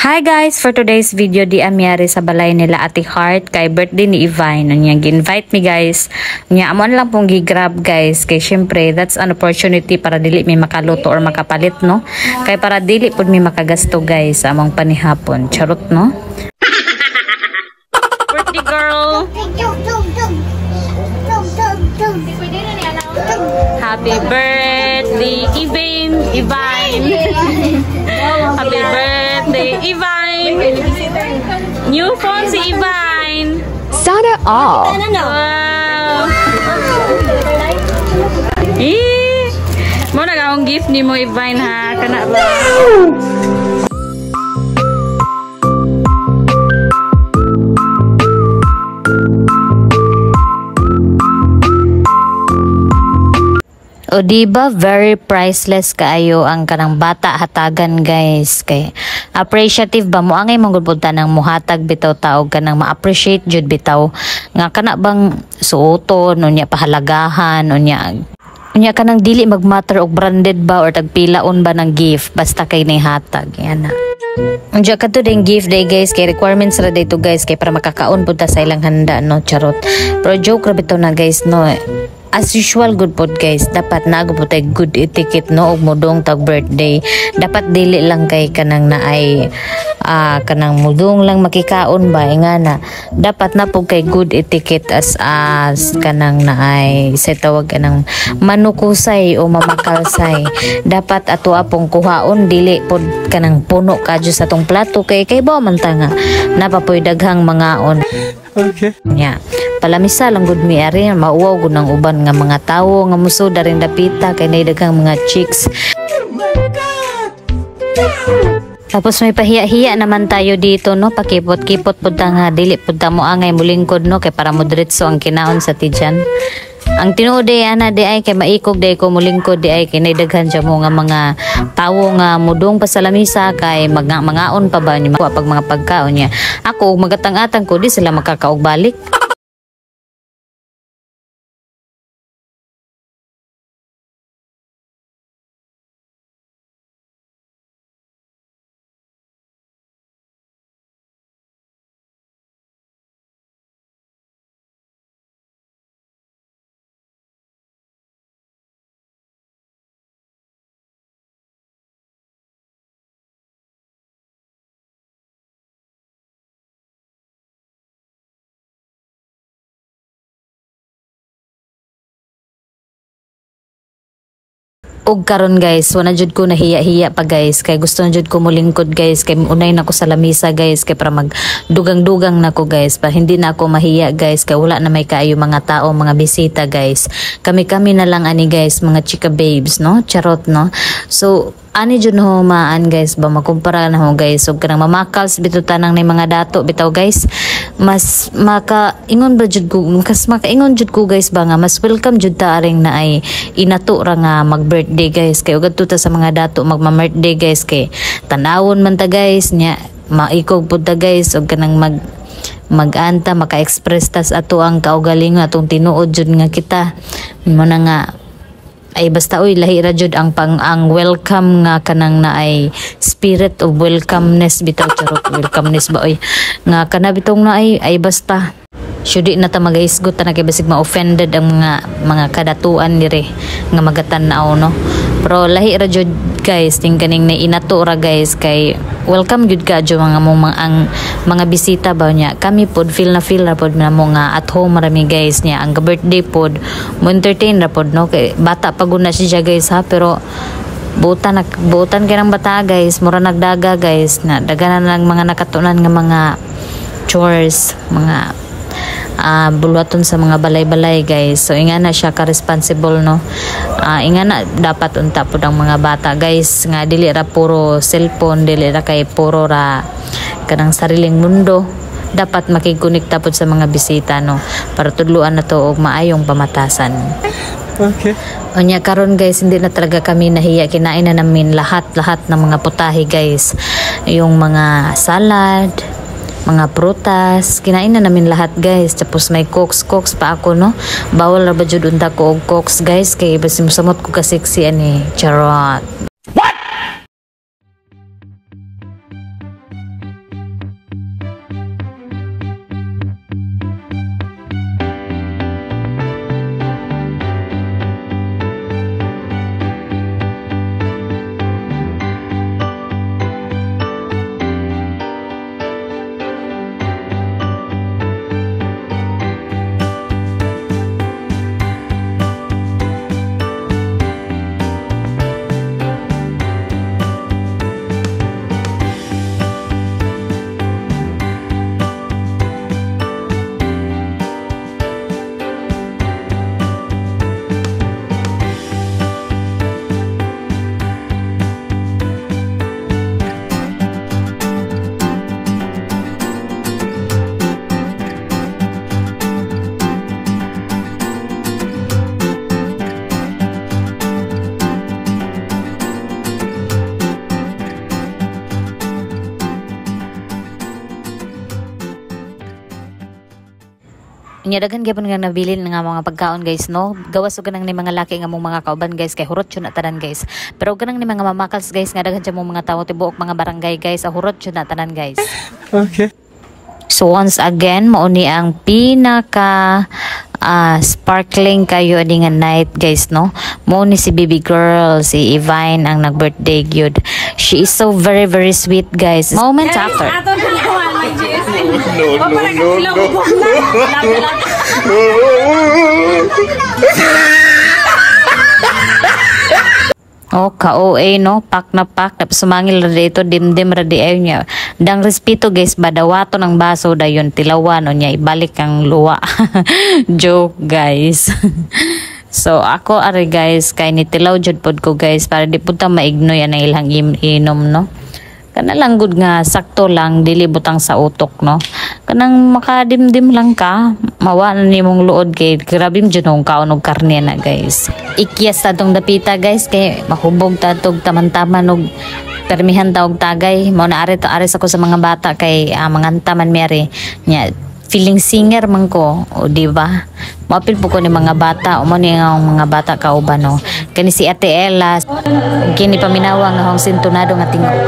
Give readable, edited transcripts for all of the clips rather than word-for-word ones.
Hi guys! For today's video, di amyari sa balay nila Ate Heart kay birthday ni Evine. Unya, gi-invite me guys. Unya, amo na lang pong gi-grab guys. Kay syempre, that's an opportunity para dili mi makaluto or makapalit, no? Kay para dili pud mi makagasto guys sa among panihapon. Charot, no? Birthday girl! Happy birthday, Evine! Evine! Happy birthday, Evine! New phone si Evine! Sana all. Wow! Eh! Mo na akong gift ni mo, Evine, ha? Kana ba? O di ba very priceless kaayo ang kanang bata hatagan guys, kay appreciative ba mo angay mong gud ng muhatag bitaw taog kanang ma-appreciate jud bitaw nga kana bang suoton, unya pahalagahan, unya unya kanang dili magmatter og branded ba or tagpilaon ba ng gift, basta kay hatag yan na. Unja kadto din gift day guys, kay requirements ra dito guys, kay para makakaon pud ta sa ilang handa, no? Charot. Pero joke ra bitaw na guys, no? As usual good pod guys, dapat naa po tay good etiquette, no? Og mudong tag birthday, dapat dili lang kay kanang naay kanang mudong lang makikaon ba nga na dapat na po kay good etiquette as kanang naay sa tawag kanang manukusay o mamakalsay. Dapat ato apong kuhaon, dili pod kanang puno kadyo sa tong plato kay kay ba man ta nga napapoy daghang mangaon. Okay. Nya, palamisa lang gud mi ari, mauwaw gud ang uban nga mga tawo nga musod aring dapita kay nay daghang mga chicks. Tapos may pahiya-hiya naman tayo dito, no? Pakipot-kipot pud ta nga dili pud ta mo angay mulingkod, no? Kay para mo diretso ang kinaon sa tiyan. Ang tinuod di ana di ay kay maikog di ko mulingkod di ay kay nay daghan siya mo nga mga tawo nga mudong pa sa lamisa kay mangaon pa ba niya pag mga pagkaon niya. Ako og magatang-atang ko di sila makakaog balik. Og karon guys, wala jud ko nahiya-hiya pa guys, kay gusto na jud ko mulingkod guys, kay unay na ko sa lamisa guys, kay para magdugang-dugang na ko guys, para hindi na ako mahiya guys, kay wala na may kaayo mga tao, mga bisita guys. Kami-kami na lang ani guys, mga chika babes, no? Charot, no? So ani jud ho maan guys ba makumpara na ho guys og kanang mamakals bitaw tanang ni mga dato bitaw guys, mas maka ingon ba jud ko, mas makaingon jud ko guys ba nga mas welcome jud ta aring na ay inato ra nga mag birthday guys, kay ug adto ta sa mga dato magma-birthday guys, kay tanawon man ta guys, nya maikog pud ta guys og kanang mag-anta maka-express tas ato ang kaugalingon atong tinuod jud nga kita mo na nga ay basta oy lahi ra jud ang pang ang welcome nga kanang na ay spirit of welcomeness bitaw, charot, welcomeness ba oy nga kana bitong na ay basta syudi na ta magahisgot ta na kay basig ma-offended ang mga kadatuan dire nga magatan-aw, no? Pero lahi ra jud guys ting kaning na inato ra guys, kay welcome jud ka jud mga mong mga, ang mga bisita ba niya. Kami pod feel na feel ra pod na mo nga at home rami guys niya. Ang birthday pod mo entertain ra pod, no? Kay bata pa gud na siya guys ha, pero butan butan kay ng bata guys, mura nagdaga guys na daghan na lang mga nakatunan nga mga chores, mga buluhaton sa mga balay-balay guys. So inga na siya ka responsible, no? Inga na dapat unta pud ang mga bata guys nga dili ra puro cellphone, dili ra kay puro ra kanang sariling mundo. Dapat makigkonekta pud sa mga bisita, no? Para tudloan na to og maayong pamatasan. Okay. Unya karon guys, hindi na talaga kami nahiya, kinain na namin lahat-lahat ng mga putahe guys. Yung mga salad, mga prutas, kinain na namin lahat guys. Tapos may cokes pa ako, no? Bawal ra ba jud unta ko og cokes guys, kay basin samot ko ka sexy ani. Charot. What? Unya daghan gyapon nga nabilin nga mga pagkaon, guys, no. Gawas og kanang ni mga laki nga mong mga kauban, guys, kay hurot jud na tanan, guys. Pero og kanang ni mga mamakals, guys, nga daghan jud mong mga tawo tibuok mga barangay, guys, hurot jud na tanan, guys. Okay. So once again, mao ni ang pinaka sparkling kayo ani nga night, guys, no. Mao ni si baby girl, si Evine, ang nag-birthday gyud. She is so very very sweet, guys. Moments after. No, no, no, no. Oh, ka-OA, no, pak na pak, tapos sumangil ra dito, dimdim ra di ayo niya. Dang respeto, guys, badawato ng baso dayon tilawan o niya ibalik ang luwa. Joke, guys. So ako ari, guys, kay ni tilaw jud pod ko, guys, para di pud ta maignoy ang ilang inom, no. Kana lang gud nga sakto lang, dili butang sa utok, no. Kanang makadimdim lang ka, mawa na nimong luod kay grabe jud nung kaon og karne na, guys. Ikyas ta tong dapita, guys, kay mahubog ta tog taman-taman og permihan ta og tagay. Mao na ari to aris ako sa mga bata kay manganta man mi nya, feeling singer man ko, o di ba? Moapil po ko ni mga bata, o mo ni ang mga bata kauban, no. Kani si Ate Ella, kini paminawa nga hong sintonado nga tingog.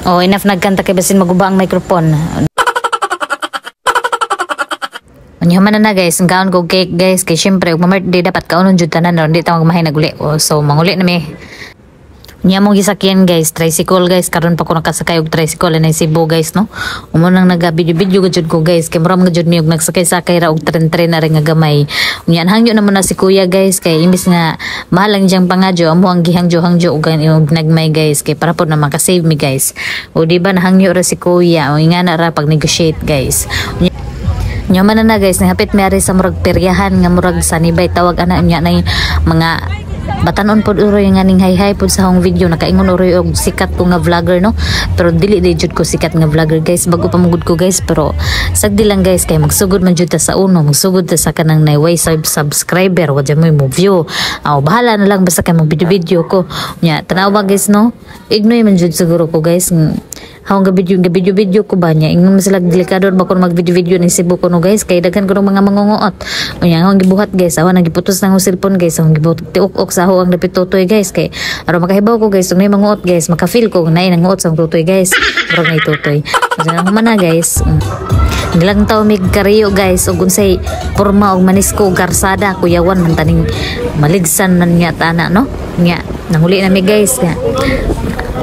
Oh, enough nagkanta kay basin maguba ang microphone. Unya man na, guys, ang kaon ko cake, guys, kay syempre ug ma-birthday dapat kaonon jud tanan ron di ta magmahay naguli. Oh, so manguli na mi. Unya mong gisakyan, guys, tricycle, guys, karon pa ko nakasakay og tricycle na Cebu, guys, no. Umo nang naga video-video gud ko, guys, kay mura man jud mi og nagsakay-sakay ra og tren-tren na rin nga gamay. Unya hangyo naman na si kuya, guys, kay imbis nga mahal ang diyang pangadyo, amo ang gihangyo-hangyo og nagmay, guys, kay para pod na makasave mi, guys. O di ba nahangyo ra si kuya, o ingana ra pag negotiate, guys. Unya Nyaman na na, guys, nahapit mi ari sa murag peryahan nga murag sanibay tawag ana niya na mga batanon pod uroy nga ning hay-hay pod sa hong video nakaingon uroy og sikat ko nga vlogger, no, pero dili di jud ko sikat nga vlogger, guys, bago pa mugud ko, guys, pero sagdi lang, guys, kay magsugod man jud ta sa uno, magsugod ta sa kanang nay subscriber wa mo mo view. Aw, bahala na lang basta kay mag video video ko nya. Tanawa, guys, no, ignoy man jud siguro ko, guys. Hawang ga video ga video video ko ba niya, ingon man sila delikado ba kon mag video video ning Cebu ko, no, guys, kay daghan ko mga mangunguot. Unya akong gibuhat, guys, awa nang giputos nang cellphone, guys, akong gibuhat tiuk-ok sa ako ang dapit tutoy, guys, kay aron makahibaw ko, guys, kung nay manguot, guys, maka-feel ko nay nanguot sa akong tutoy, guys, murag nay tutoy. Kasi human na, guys. Nilang taw mig kariyo, guys, ug unsay porma og manisko og karsada, kuyawan man taning maligsan man nga tana, no. Nya nanguli na mi, guys, nga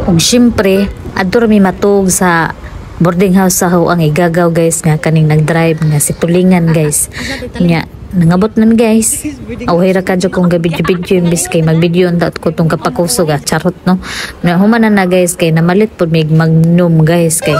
ug syempre adto ra mi matug sa boarding house sa ho ang igagaw, guys, nga kaning nagdrive nga si Tulingan, guys. Nya nangabot man, guys. Away ra kadyo kung ga video video imbis kay mag-video unta ko tong kapakusog, ah, charot, no. Na human na na, guys, kay namalit pud mig magnum, guys, kay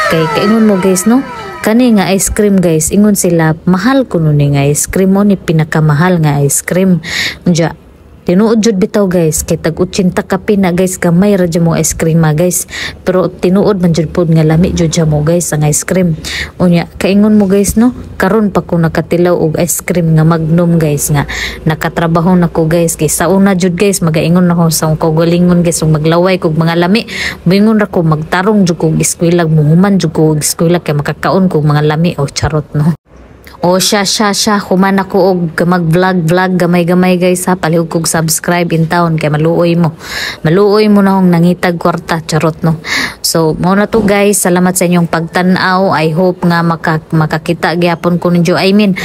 kay kaingon mo, guys, no, kani nga ice cream, guys, ingon sila mahal kuno ni nga ice cream, mo ni pinakamahal nga ice cream. Unja tinuod jud bitaw, guys, kay tag 80 ka pina, guys, gamay ra jud mo ice cream, ah, guys, pero tinuod man jud pod nga lami jud siya mo, guys, ang ice cream. Unya kaingon mo, guys, no, karon pa ko nakatilaw og ice cream nga Magnum, guys, nga nakatrabaho na ko, guys, kay sa una jud, guys, magaingon na ko sa akong kaugalingon, guys, ug maglaway kog mga lami, moingon ra ko magtarong jud kog eskwela, muhuman jud ko og eskwela kay makakaon kog mga lami. O charot, no. O siya siya siya, human ako og mag-vlog vlog gamay-gamay, guys, ha, palihog kog subscribe in town kay maluoy mo. Maluoy mo na hong nangitag kwarta, charot, no. So mao na to, guys. Salamat sa inyong pagtan-aw. I hope nga makakita gyapon ko ninyo. I mean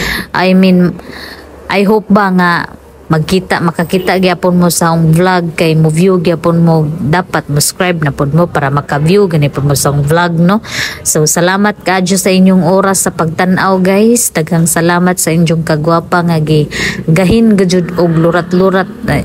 I hope ba nga Magkita, makakita gyapon mo sa akong vlog kay mo view gyapon mo, dapat mo subscribe na pud mo para maka-view gani pud mo sa akong vlog, no? So salamat kaadyo sa inyong oras sa pagtan-aw, guys. Daghang salamat sa inyong kagwapa nga gi gahin gajud og lurat-lurat. Ay,